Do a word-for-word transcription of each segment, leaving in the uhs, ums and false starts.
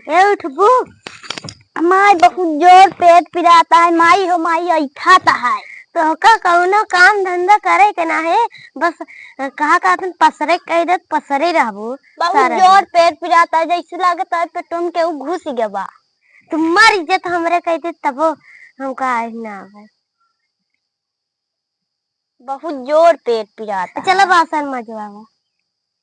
ए उठबू? माई, बहुत जोर पेट पिरात है, माई हो माई, ऐठात है। तोहका कौनो काम धंधा करे के ना है, बस कहा का अपन पसरे कह देत, पसरे रहबू बहुत सारा जोर दिन। पेट पिरात है, जैसे लागत है पेटवा में केहू घुस गया बा। तू मर जे तो हमरे कह दे, तबो हमका आए ना आवे। बहुत जोर पेट पिरात है। चला बासन मजवावा।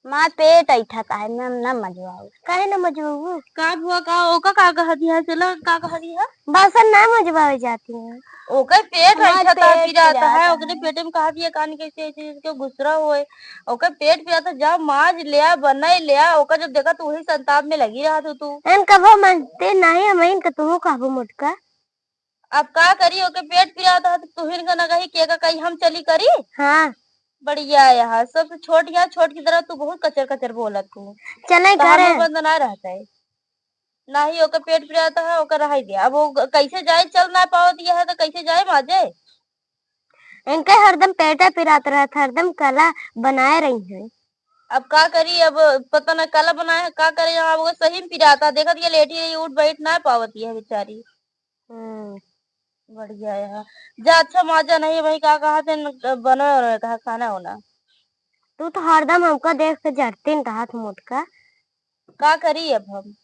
माँ, पेट ऐठात है, मैं ना मजवाऊ। काहे ना मजवाऊ? का भुआ का, ओका का कह दिया? चला, का कह दिया? बासन ना मजवावे जाती है। ओकर पेट हमार ऐठात है, पेट पिरात पिरात है, है। ओकरे पेटे में कहा दिया कान के से चीज के घुसरा होए। ओकर पेट पिरात है, जा माज लिया, बनाई लिया, ओकर जब देखा तो वही संताप में लगी रहा तू, तू। एन कबो मानते नहीं, हम इन कतहु कहबो मोटका। अब का करी, ओके पेट पिरात है, तो तुहिन का ना कही, के का कही, हम चली करी? हाँ। बढ़िया है, सबसे छोट या छोट की तरह तू बहुत कचर कचर बोलत तू। चले तोहार घरे। मुंह बंद ना रहता है, ना ही ओके पेट पिरात है, ओके रहाई दे। अब वो ग-, कैसे जाए, चल ना पावत यह है, तो कैसे जाए माजे? इनके हरदम पेटे पिरात रहत, हरदम कला बनाए रही है। अब का करी, अब पता ना कला बनाए है, का करे, अब वो सही में पिरात है, देखत ये लेटी रही, उठ बैठ ना पावत यह बेचारी। हम्म। बढ़िया है। जा, अच्छा, माजा नहीं भाई, का कहा थे न, बनो रहे, कहा खाना होना। तू तो हरदम हमका देख के जरतीन रहत मोटका। का करी अब हम?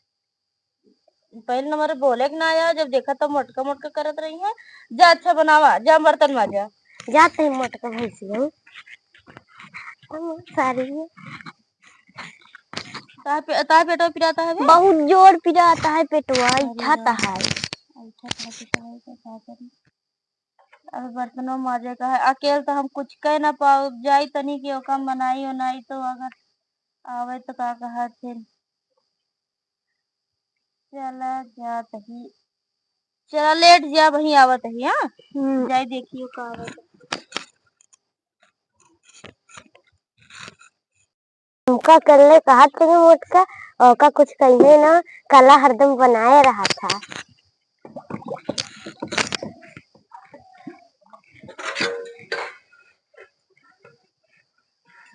पहले नंबर बोले के ना आया, जब देखा तो मोटका मोटका करत रही है। जा, अच्छा बनावा, जा बर्तन माजा। जाते ही मोटका भैंसी हूँ। हम सारी है। तार पे-, तार पेटवा पिराता है बे? बहुत जोर पिराता है पेटवा, अरे ऐठाता राम। है। ऐठाता है पेटवा, तो का करी? अब बर्तनों माजे का है, अकेल तो हम कुछ कह ना पाओ, जाई तनी के ओका मनाई ओनाई, तो अगर आवे तो का कहा फिर। चला जात ही, चला लेट जा, वहीं आवत ही, हाँ? हम्म। जाई देखियो का आवत है। हमका कल्ले कहत रही मोटका, ओका कुछ कहिए ना, कला हरदम बनाए रहा था।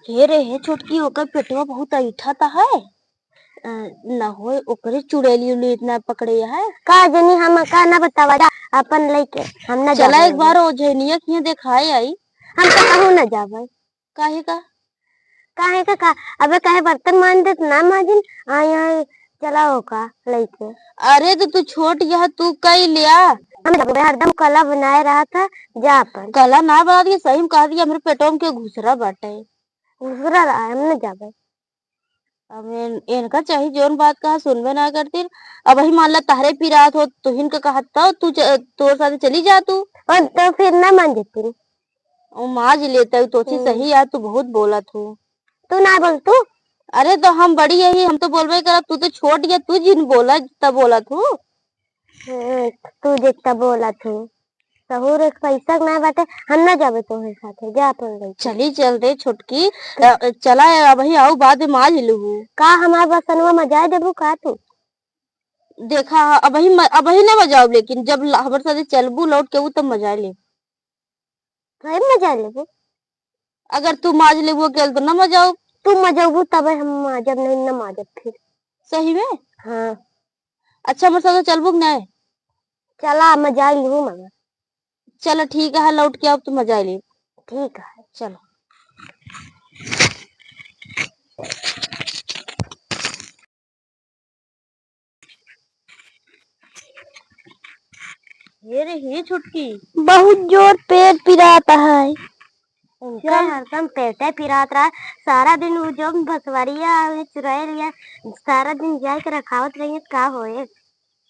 हे रे, हे छोटकी, ओकर पेटवा बहुत ऐठाता है। अ, न होए, ओकरे चुड़ैली उली इतना पकड़े है। का जनी हम का ना बतावा जा, अपन लइके हम ना चला जाबे एक बार ओझनिया के यहाँ देखाए आई। हम तो कहूँ ना जाबे। काहे का? काहे का, का? अबे काहे बर्तन मांज देत ना माजिन, आई, आई, चला ओका लइके। अरे तो तू छोट यह, तू कई लिया। हम जाबे, हरदम कला बनाए रहा था, जा अपन। कला ना बना दिया, सही में कहा दिया, हमरे पेटवा में के घुसरा बाटे। घुसरा रहा है, हम ना जाबे। अब इन-, इनका चाही जौन बात कहा सुनबे ना करतीन। अब वही मान ला तहरे पिरात हो, तुहिन का कहत तो तू च-, तोर साथे चली जा तू। और तो फिर ना मान जाती। ओ माज लेता हूँ, तोची हम्म। सही यार, तू बहुत बोलत हो। तू ना बोल तू। अरे तो हम बड़ी यही, हम तो बोलबे करब, तू तो छोट या, तू जिन बोला तब बोलत हो। हम्म, तू जितना बोलत हो। सहूर एक पैसा के ना बाटे, हम ना जाबे तोहरे साथे, जा अपन लइके। चली चल रे छोटकी, अ, चला अबही आऊ बाद में माज लूहू। का हमार बसनवा मजाए देबू का तू? देखा अबही म-, अबही ना मजाओ, लेकिन जब ल-, हमरे साथे चलबू लौट के ऊ तब मजा ले। सही मजा लेबू? अगर तू माज लेबू अकेल तो ना मजाओ। तू मजबू तबे हम माजब, नहीं ना माजब फिर। सही में? हाँ। अच्छा, हमरे साथे चलबू कि नहीं? चला, मजा लूँ मगर। चलो ठीक है, लौट के अब तो मजा ले। ठीक है। चलो। हे रे, हे छोटकी। बहुत जोर पेट पिरात है। उनका चल। हरदम पेटे पिरात रहा, सारा दिन उ जो बसवरिया आवे, चुराए लिया, सारा दिन जाए के रखावत रहिए, का होए?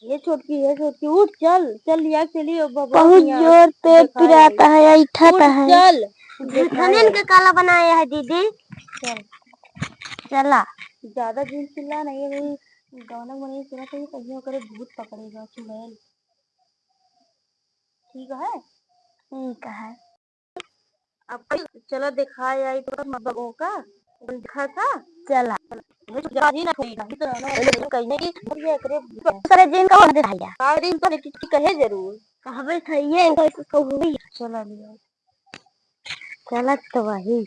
ये छोटकी, ये छोटकी, उठ, चल, चल, लिया के चली, अब बाबा बहुत यहाँ जोर पेट देखाए पिरात आई। है, ऐठत उठ, है। चल, देखाए झूठनिन आई। के काला बनाए है दीदी। चल। चला। ज्यादा झूठ चिल्ला नहीं है भाई, गाना बनाइए, सुना तो ये कहीं करे भूत पकड़ेगा, चुड़ैल। ठीक है? ठीक है। अब चला दिखाए आई तो बबुओं का, दिखा था। चला। मुझे जा ही ना छोड़ी, नहीं तो ना, ये कहीं की, ये करे, दूसरे दिन का और दिखाया। सारे दिन तो किसी कहे जरूर। कहबे था ये, इनको इसको हुई। चला लिया। चला तो वही।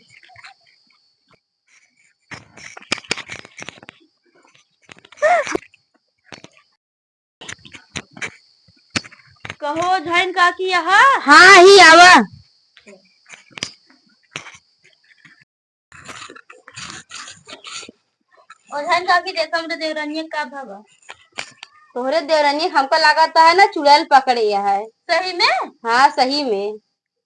कहो झैन काकी, यहाँ? हाँ, ही आवा। और झैन काकी, देखो हमरे देवरानिया का भवा। तोहरे देवरानिया हमका लागत है ना, चुड़ैल पकड़े है। सही में? हाँ, सही में।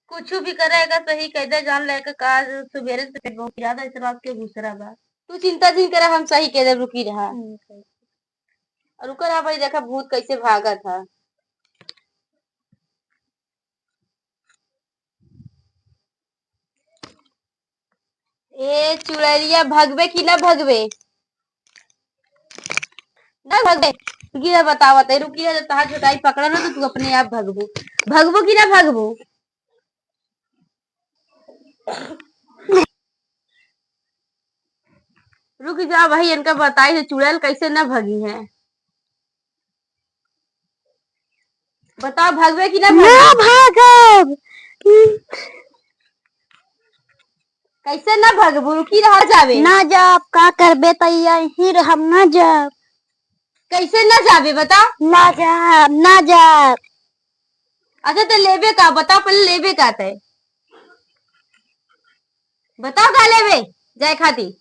कुछ भी करेगा, सही कह दे, जान लेके का सुबेरे से पेट बहुत ज्यादा इस रात के घुसरा बा। तू चिंता जिन करा, हम सही कह दे, रुकी रहा। हम्म, सही। और रुका रहा भाई, देखा भूत कैसे भागत है। ए चुड़ैलिया, भगबे कि ना भगबे? ना भगबे। रुकी ना, बतावत है, रुकी ना, जब तहार झोटाई पकड़ा ना तो तू अपने आप भगबू। भगबू कि ना भगबू? रुक जा भाई, इनका बताई है चुड़ैल कैसे ना भगी है। बताओ, भगबे कि ना ना भगबे? भागब। कैसे ना भगबू? रुकी रहा जावे। ना जाब, का करबे तैया, यहीं रहब, ना जाब। कैसे ना जाबे, बताओ? ना जाब, ना जाब। अच्छा, तो लेबे का? बताओ, पहले लेबे का तय? बताओ, का लेबे जाए खाती?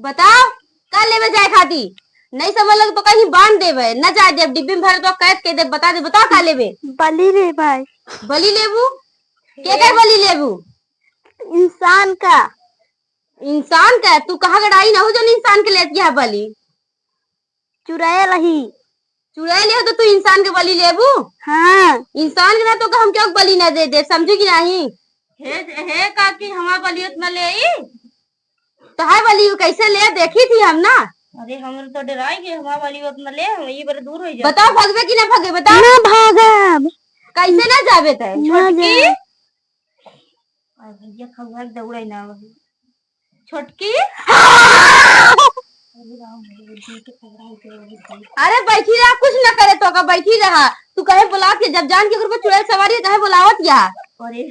बताओ, का लेबे जाए खाती? नहीं समझ लग तो कहीं बांध देबे, ना जाए देब, डिब्बी में भर तो कैद के देब, बता दे, बताओ, का लेबे? बलि रे भाई। बलि लेबू? के के बलि लेबू? इंसान का। इंसान का? तू कहाँ गड़ाई ना हो जो इंसान के लेत गया बलि? चुड़ैल ही। चुड़ैल हो तो तू इंसान के बलि लेबू? हाँ। इंसान के ना तो हम क्यों बलि ना दे दे, समझू कि नहीं? हे, हे काकी, हमार बलि उतना ले आई? तो है बलि कैसे ले, देखी थी हम ना। अरे हम तो डराई गए, हमार बलि उतना ले, हम ये बार दूर हो जाए। बताओ, भगबे कि ना भगे, बताओ। ना भागब। कैसे ना जाबे तय? ना छोटकी? जाब। अरे भैया, खौआ के दौड़े ना वही। छोटकी? अरे राम, अरे जी के खौआ के दौड़े। अरे बैठी रहा, कुछ ना करे तो का, बैठी रहा। तू कहे बुला के, जब जान के ऊपर चुड़ैल सवारी है, कहे बुलावत या? अरे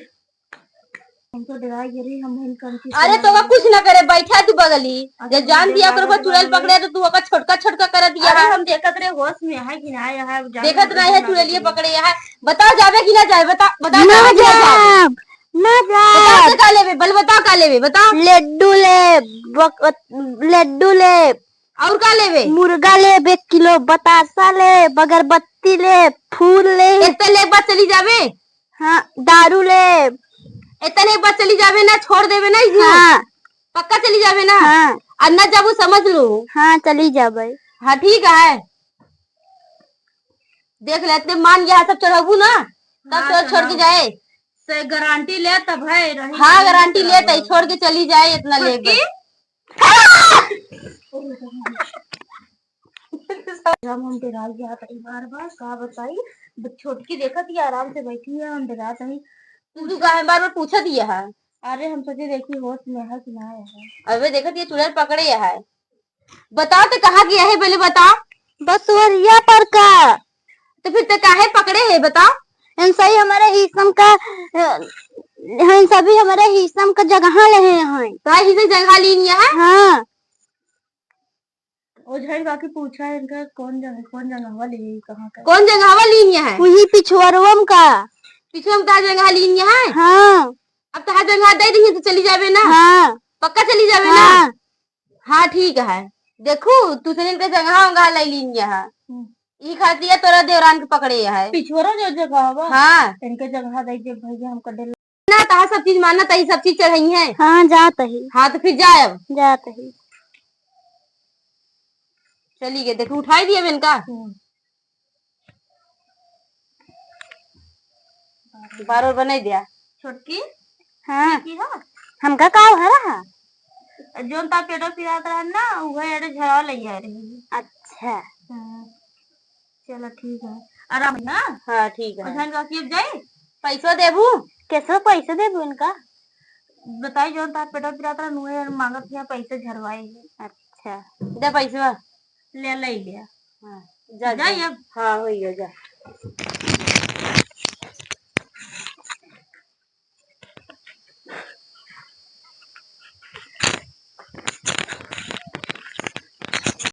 हम तो डरा गए रे, हम बहन कम की अरे सुना तो का रहे। कुछ ना करे, बैठा तू बगली। अरे जब जान हम दिया देखा ओकर ऊपर रहे चुड़ैल बगली। पकड़े तो तू ओकर छोटका छोटका कर दिया अरे है। हम देखत रहे होश में है कि ना है, जान देखत नहीं है, चुड़ैलिए पकड़े है। बताओ जाबे कि ना जाए, बता, बता ना जाबे कि ना जाए? जाब, ना बताओ जाब। से का लेबे, बल बताओ का लेबे, बताओ। लड्डू लेब, बक-, लड्डू लेब। और का लेबे? मुर्गा लेब एक किलो, बतासा लेब, अगरबत्ती लेब, फूल लेब। इतने लेब, बस चली जाबे? हाँ, दारू लेब। इतने लेब, बस चली जाबे ना, छोड़ देबे ना इसे? हाँ। पक्का चली जाबे ना? हाँ। और ना जाबू, समझ लू। हाँ, चली जाबे। हाँ, ठीक है। देख ले, इतने मान गया, सब चढ़ाबू ना, तब हाँ, तो छोड़ के चढ़ाऊ। जाए। से गारंटी ले तब है, रही हाँ, गारंटी ले तब छोड़ के चली जाए, इतना लेब। छोटकी? हम, हम डेराई जात हई बार बार, का बताई, ब-, छोटकी देखत ही आराम से बैठी है, हम डेरात हई। तू, तू काहे बार बार पूछत ही है? अरे हम सोचे देखी होश में है कि ना है। अबे देखत ये चुड़ैल पकड़े है। बताओ तो कहाँ गया है, पहले बताओ। बसवरिया पर का। तो फिर ते काहे पकड़े है, बताओ। इन सही हमारे हिस्सम का, अ, इन सभी हमारे हिस्सम का जगह ले हैं। तो हिस्से जगह लीन है? हाँ। ओ झैन काकी पूछा है इनका कौन जगह, कौन जगहवा ली, कहाँ का? कौन जगहवा लीन है? वही पिछुअरवम का। पिछुअरवम का जगह लीन है? हाँ। अब तहार जगह दे दी तो चली जाबे ना? हाँ। पक्का चली जाबे ना? हाँ। हाँ, ठीक है। देखू, तू से इनके जगह उंगह ले लीन है। हम्म। ई खातिर तोरा देवरान के पकड़े है। पिछुअरवा जो जगह बा, हाँ। इनके जगह दे दे भैया, हमका डर ना, तहार सब चीज मानना, तही सब चीज चढ़ाई है। हाँ, जात ही। हाँ, तो फिर जाए अब। जात ही। चली गए, देखो, उठाई दिए अब इनका। हम्म। बार बार बनाई दिया। छोटकी? हाँ। की हो? हमका का हो रहा? जोन ता पेटो पिरात रहा ना, उहे एड़े झड़वा ले आ रही। अच्छा। हाँ। चलो ठीक है, आराम है ना? हाँ, ठीक है। और झन काकी अब जाई? पैसवा देबू? कैसे पैसे देबू इनका? बताई, जौन तार पेटवा पिरात रहा, नुए मांगत हिया पैसे झरवाए है। अच्छा, दे पैसवा। ले, ले लिया। हाँ, जा, जाई जा। अब? हाँ, होई गया, जा।